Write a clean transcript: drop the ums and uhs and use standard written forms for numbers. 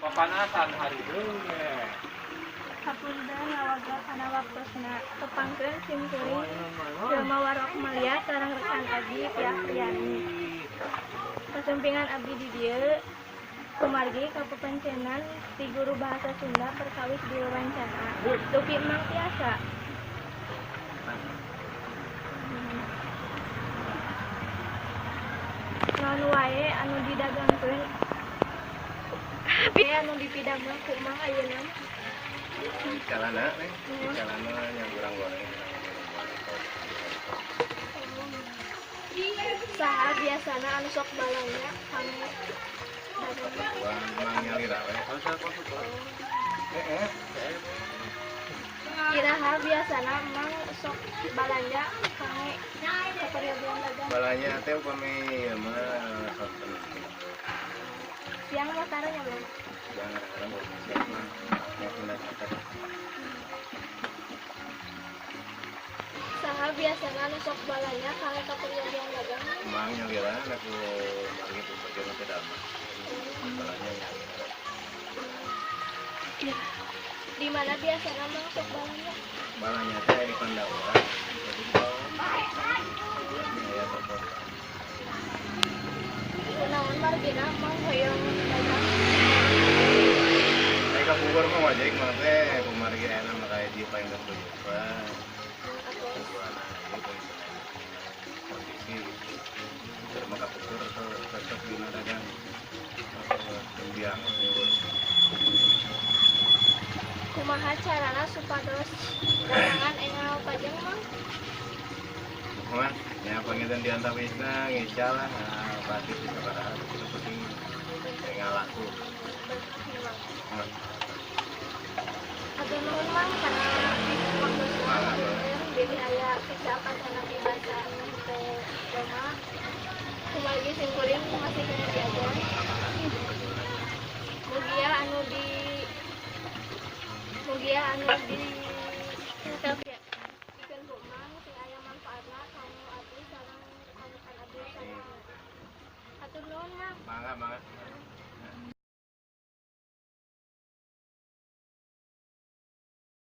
Papanasan hari deui. Hapunten ngawagel kana waktosna. Tepangkeun sim kuring Wilma Warokmalia sareng rekan abdi Pia Apriyani. Kasumpingan abdi di dieu kumargi kapepencenan ti guru bahasa Sunda perkawis diwawancara. Dupi Emang tiasa. Naon wae anu didagangkeun anu dipidamel ku Emang ayeuna mah? Calana nih, calana yang kurang goreng. Saha biasana anu sok balanja kanggo dagang? Mang nyalira we. Eh, Iraha biasana Emang sok balanja kanggo kaperyogian dagang? Balanja teh upami ieu mah sonten. Siang mah tara nya, Bang? Jangan kadang-kadang siang mah nya pindah catat. Saha biasana anu sok balanja kanggo kaperyogian dagang? Mang nyalira aku margi pembagian teh damah. Balanja nyalira. Di mana biasana Mang sok balanja? Balanja teh di Pandawa. Jadi di bawah. Aya toko. Kunaon margina Mang hoyong dagang? Saya ka Bogor mah wajik mah teh kumargi aya mah kaya di paling bertujuan. Tujuan ieu kondisi terima kapungkur atau cocok dina dagang biang. Kumaha carana supados dagangan enggal pajeng, Mang? Mah nya panginten di antawisna ngical lah pasti bisa sabaraha, itu penting enggal laku. Berkah, Mang. Mah. Hatur nuhun, Mang, kana waktosna. Punten bilih aya kesilapan kana basa nu teu loma. Kumargi sim kuring masih keneh diajar. Mugia anu di mugia anu di pikeun ku Emang sing aya manfaatna kanggo abdi sareng rekan-rekan abdi sadaya. Hatur nuhun, Mang. Mangga, mangga.